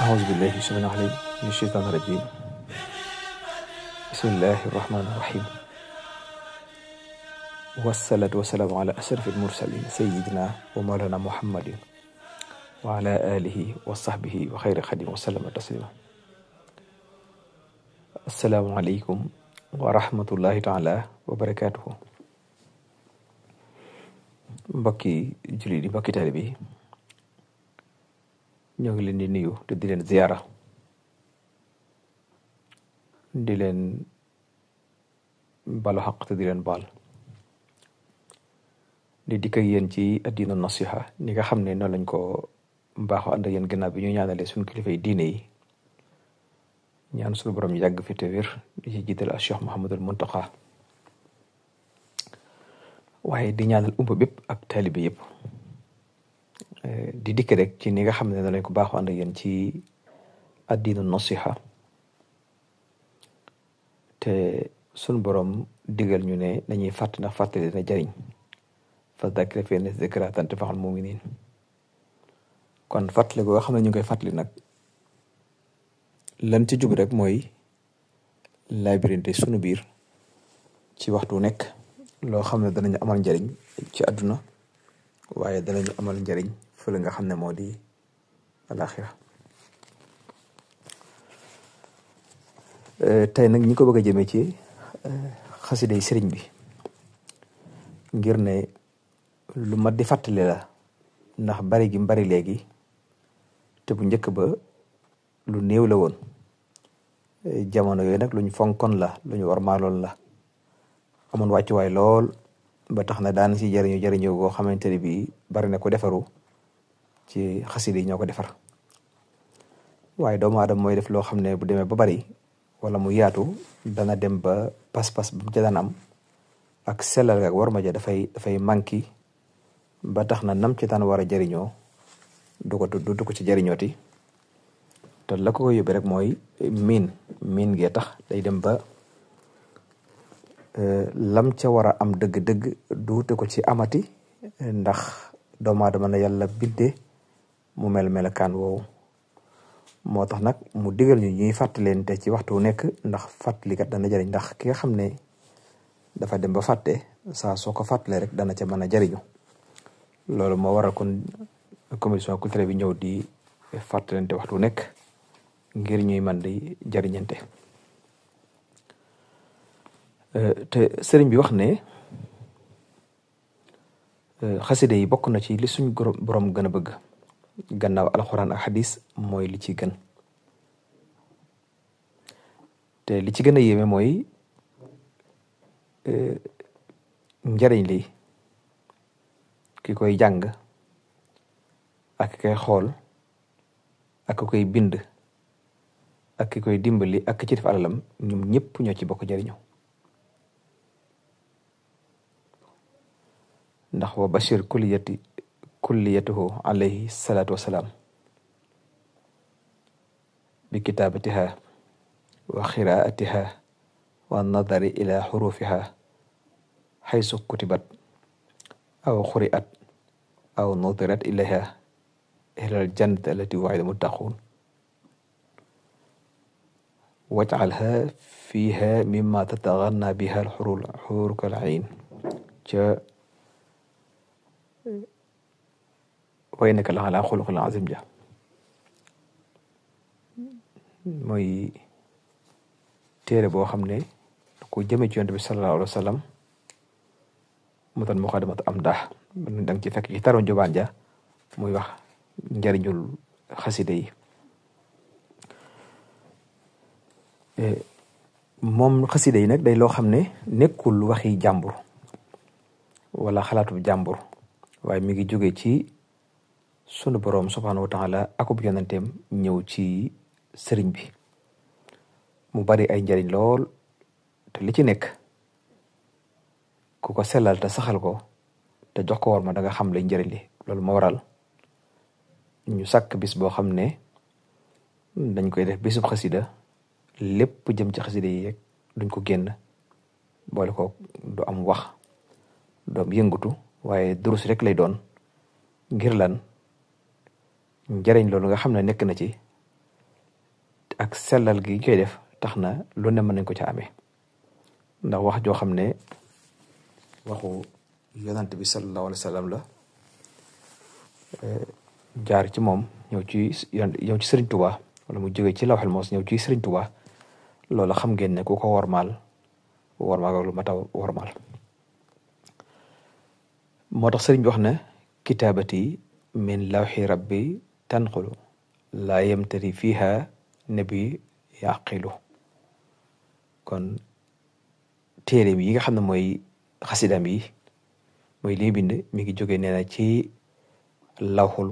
أعوذ بالله السميع العليم من الشيطان الرجيم بسم الله الرحمن الرحيم والصلاة والسلام على أشرف المرسلين سيدنا ومولانا محمد وعلى آله وصحبه وخير خديم وسلم تسليما السلام عليكم ورحمة الله تعالى وبركاته mbokki jullit yi mbokki taalibe yi ñoo ngi leen di nuyu te di leen ziyaara di leen balu xaq te di leen baal di dikk ak yéen ci addina nasiha ni nga xam ne noonu lañ ko mbaaxoo ànd ak yéen gannaaw bi ñu ñaanalee suñu kilifay diine yi ñaan suñu borom yàgg fi te wér di ci jiital ak Cheikh Mouhamadul Muntaqa waaye di ñaanal umma bépp ak taalibe yëpp di dikk rek ci ni nga xam ne noonu lañ ko baaxoo ànd ak yéen ci addina nasiha te suñu borom digal ñu ne nañuy fàtt ndax fàttali dina jariñ fa zakkir fa inna zikraa tanfa'ul mu'miniin kon fàttali boo xam ne ñu ngi koy fàttali nag lan ci jub rek mooy laabirinte sunu biir ci waxtu nekk loo xam ne danañu amal njariñ ci àdduna waaye danañu amal njariñ fële nga xam ne moo di alaxira tey nag ñi ko bëgg a jëmee ci xasiday sëriñ bi ngir ne lu mat di fàttali la ndax bari gi bari léegi te bu njëkk ba lu néew la woon jamono yooyu nag luñ fonkoon la luñu warmaaloon la amoon wàccuwaay lool ba tax na daan ci jariñu goo xamante ne bii bari na ko defaru ci xasida yi ñoo ko defar waaye doomu aadama mooy def loo xam ne bu demee ba bari wala mu yaatu dana dem ba pas-pas ba mu ca daan am ak sellal ak war ma ja dafay manki ba tax na nam ci daan war a jariñoo du ko ci jariñooti te la ko yóbbee rek mooy miin gee tax day dem ba lam ca war a am dëgg-dëgg duute ko ci amati ndax doomu aadama na yàlla bindee mu melakaan woowu moo tax nag mu digal ñu ñuy fàttalente ci waxtu wu nekk ndax fàttalikat dana jariñ ndax ki nga xam ne dafa dem ba fàtte saa soo ko fàttalee rek dana ca mën a jariñu loolu moo waral kon commission culturelle bi ñëw di fàttalente waxtu wu nekk ngir ñuy mën di jariñante te sëriñ bi wax ne xasida yi bokk na ci li suñ borom gën a bëgg gannaaw alxuraan ak xadis mooy li ci gën te li ci gën a yéeme mooy njariñ li ki koy jàng ak ki koy xool ak ki koy bind ak ki koy dimbali ak ki ci def alalam ñoom ñëpp ñoo ci bokk jariñu ndax wa bashir kulliyatuhu alayhi salaatu wasalaam bi kitaabatiha wa xiraatiha wa nadari ila xurufiha xaysu kutibat aw xuriat aw nudirat ilayha ilal jannat allati wa'ida muttaquun waj'alha fiha mimma tataganna biha alxuur kal ayn ca way naka la ala xuluqil azim ja mooy téere boo xam ne ku jëme ci yonent bi sallallahu alayhi wa sallam mu tan muqaddimat am daax danga ci fekk ci taro njobaan ja muy wax njariñul xaside yi moom xaside yi nag day loo xam ne nekkul waxi jàmbur wala xalaatu jàmbur waaye mi ngi jóge ci sunu boroom subhaanahu wa taala akub yonenteem ñëw ci sëriñ bi mu bari ay njariñ lool te li ci nekk ku ko sellal te saxal ko te jox ko war ma da nga xam lay njariñ li loolu moo waral ñu sàkk bis boo xam ne dañ koy def bisub xasida lépp jëm ci xasida yi rek duñ ko génn boole ko du am wax du am yëngutu waaye durus rek lay doon ngir lan njariñ loolu nga xam ne nekk na ci ak sellal gi koy def tax na lu ne mën nañ ko ca amee ndax wax joo xam ne waxu yonante bi sallallahu alayhi wa sallam la jaar ci moom ñëw ci Sëriñ Tuubaa wala mu jógee ci lawxel moos ñëw ci Sëriñ Tuubaa loola xam ngeen ne ku ko wormaal ak lu mat a wormaal moo tax sëriñ bi wax ne kitaabati min lawxi rabbi tanqulu laa yamtari fiha nabi yaqilu kon téere yi nga xam ne mooy xasidam yi mooy li bind mi ngi jógee nee na ci lawxul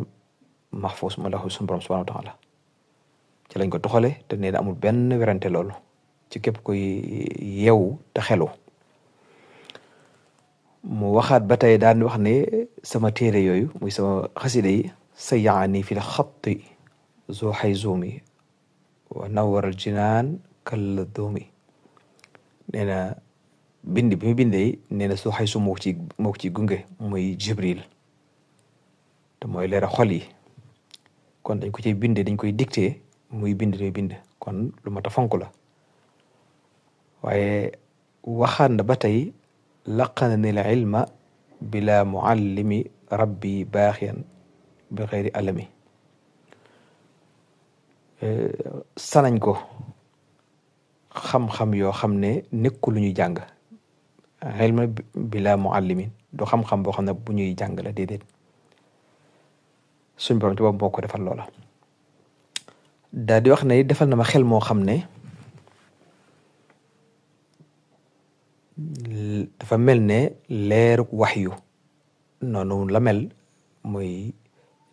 maxfuus ma lawxul suñu borom subhanahu wa taala ci lañ ko toxale te nee na amul benn werante loolu ci képp koy yeewu te xelu mu waxaat ba tey daan wax ne sama téere yooyu muy sama xasida yi sa yaani fi l xatti zo xayzumi wa nawaral jinaan kal doomi nee na bind bi mu bindee nee na soo xay su moo ko ci gunge muy Jibril te mooy leera xol yi kon dañ ko ciy bindee dañ koy dicté muy bind kon lu mat a fonk la waaye waxaan na ba tey laqana ni l ilma bila muallimi rabbi baaxiyan bi xeyri alami sanañ ko xam-xam yoo xam ne nekkul lu ñuy jàng ilma bila muallimin du xam-xam boo xam ne bu ñuy jàng la déedéet suñ borom ci boobu moo ko defal loola daal di wax ne defal na ma xel moo xam ne dafa mel ne leeruk waxyu noonu la mel muy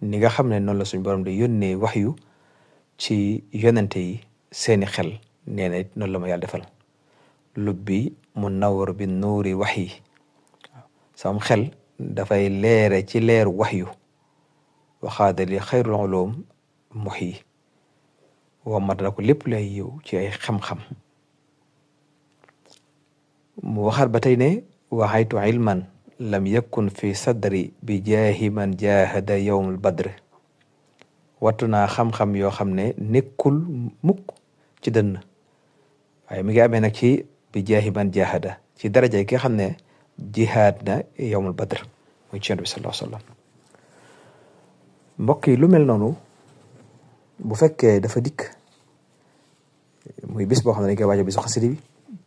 ni nga xam ne noonu la suñ borom de yónnee waxyu ci yonente yi seeni xel nee na it noonu la ma yàlla defal lubbi mu nawar bi nuuri waxyi sama xel dafay leere ci leeru waxyu waxaadali xayrul ulum muhyi wammat na ko lépp lay yiw ci ay xam-xam mu waxaat ba tey ne waxaytu ilman lam yakun fi sadri bi jaahi man jaahada yowmul badr wattu naa xam-xam yoo xam ne nekkul mukk ci dënn waaye mi ngi amee nag ci bi jaahi man jaahada ci daraja ki nga xam ne jihaad na yowmul badr muy ci Yonent bi sallallahu alayhi wa sallam mbokk yi lu mel noonu bu fekkee dafa dikk muy bis boo xam ne dañ koy waajo bisu xasida bi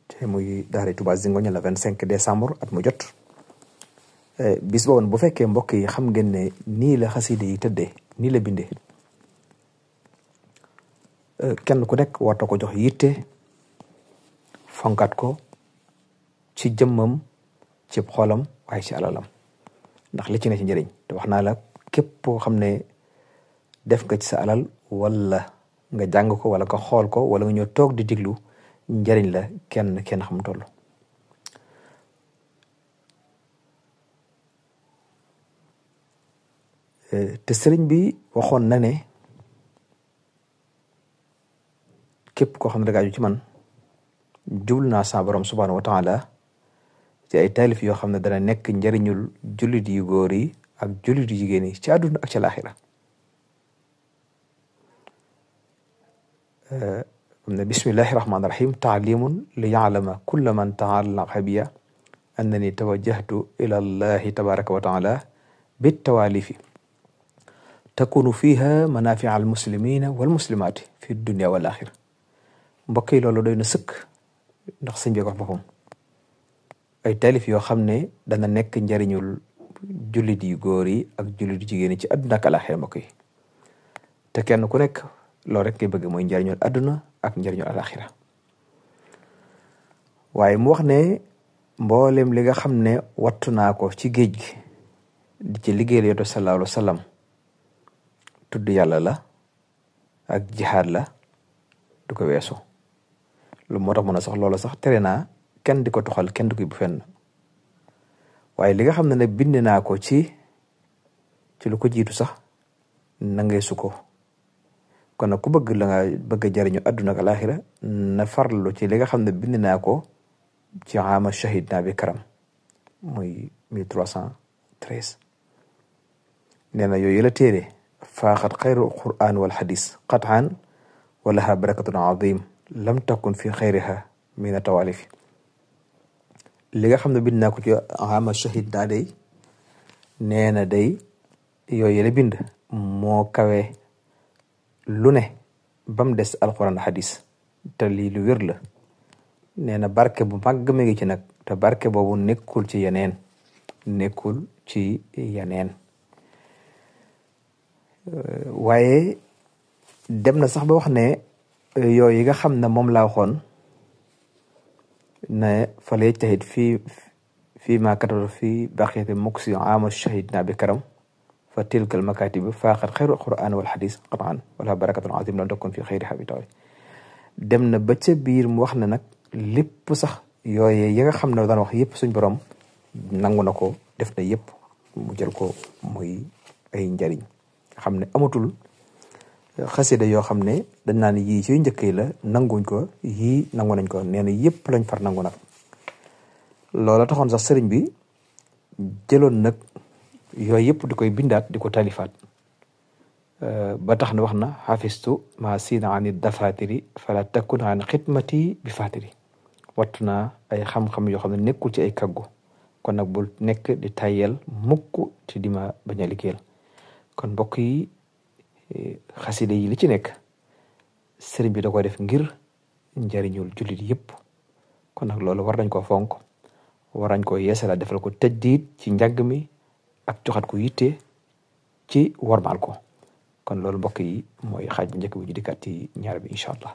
te muy daara Touba Zingoña la 25 décembre at mu jot bis boobu bu fekkee mbokk yi xam ngeen ne nii la xasida yi tëddee nii la bindee kenn ku nekk warta ko jox yitte fonkat ko ci jëmmam ci xolam waaye ci alalam ndax li ci ne ci njëriñ te wax naa la képp koo xam ne def nga ci sa alal wala nga jàng ko wala nga xool ko wala nga ñëw toog di diglu njëriñ la kenn xam toll te sëriñ bi waxoon na ne képp koo xam ne da nga aju ci man jublu naa sa borom subhanahu wa taala ci ay taalif yoo xam ne dana nekk njëriñul jullit yu góor yi ak jullit yu jigéen yi ci àdduna ak ci laaxira ne bismillahi rahmaani rahim taalimun li yaalama kulla man taalaqa biya annani tawajjahtu ila allahi tabaraka wa taala bittawaalifi takunu fiha manafia al muslimina wal muslimaati fi dunia wal axira mbokk yi loolu doy na sëkk ndax sëñ bi ko wax boppam ay taalif yoo xam ne dana nekk njëriñul jullit yu góor yi ak jullit yu jigéen yi ci àdduna ak alaxira mbokk yi te kenn ku nekk loolu rek ngay bëgg mooy njëriñul àdduna ak njëriñul alaxira waaye mu wax ne mboolem li nga xam ne wattu naa ko ci géej gi di ci liggéeyal Yonent bi sallallahu alayhi wa sallam tudd yàlla la ak jihaad la du ko weesu lu moo tax mën a sax loola sax tere naa kenn di ko toxal kenn di ko bu fenn waaye li nga xam ne nag bind naa ko ci lu ko jiitu sax na ngay su ko kon nag ku bëgg la nga bëgg a jariñu àdduna ak alaaxira na farlu ci li nga xam ne bind naa ko ci ama shahid naa bi karam muy 1313 nee na yooyu la téere faaxat xayru quran wal xadis qataan wa laha barakatun azim lam takun fi xayriha min a tawalifi li nga xam ne bind naa ko ci ama shahid daa day nee na day yooyu la bind moo kawe lu ne bam des alquran hadis te lii lu wér la nee na barke bu màgg mi ngi ci nag te barke boobu nekkul ci yeneen waaye dem na sax ba wax ne yooyu yi nga xam ne moom laa waxoon ne fa lay tahit fii ma kataba fii baqiyati muksi ama shahid na bi karam fa tilkal makatib faqat xayru alquran wal hadis qataan wala barakatun azim lam takun fi xayri habitawi dem na ba ca biir mu wax ne nag lépp sax yooye yi nga xam ne daan wax yëpp suñ borom nangu na ko def na yëpp mu jël ko muy ay njariñ nga xam ne amatul xasida yoo xam ne dañ naan yii ci njëkk yi la nanguñ ko yii nangu nañ ko nee na yëpp lañ far nangu nag loola taxoon sax sëriñ bi jëloon nag yooyu yëpp di koy bindaat di ko talifaat ba tax na wax na xafistu ma siina ani dafatiri fala takun an xidmati bi fatiri wattu naa ay xam-xam yoo xam ne nekkul ci ay kaggu kon nag bul nekk di tayel mukk ci dima bañ a liggéeyal kon mbokk yi xasida yi li ci nekk sëriñ bi da ko def ngir njariñul jullit yëpp kon nag loolu war nañ koo fonk war nañ ko yeesala defal ko tajdiid ci njàng mi ak joxat ko yitte ci warmaal ko kon loolu mbokk yi mooy xaaj bu njëkk bi ñu dikkaat ci ñaar bi incha allah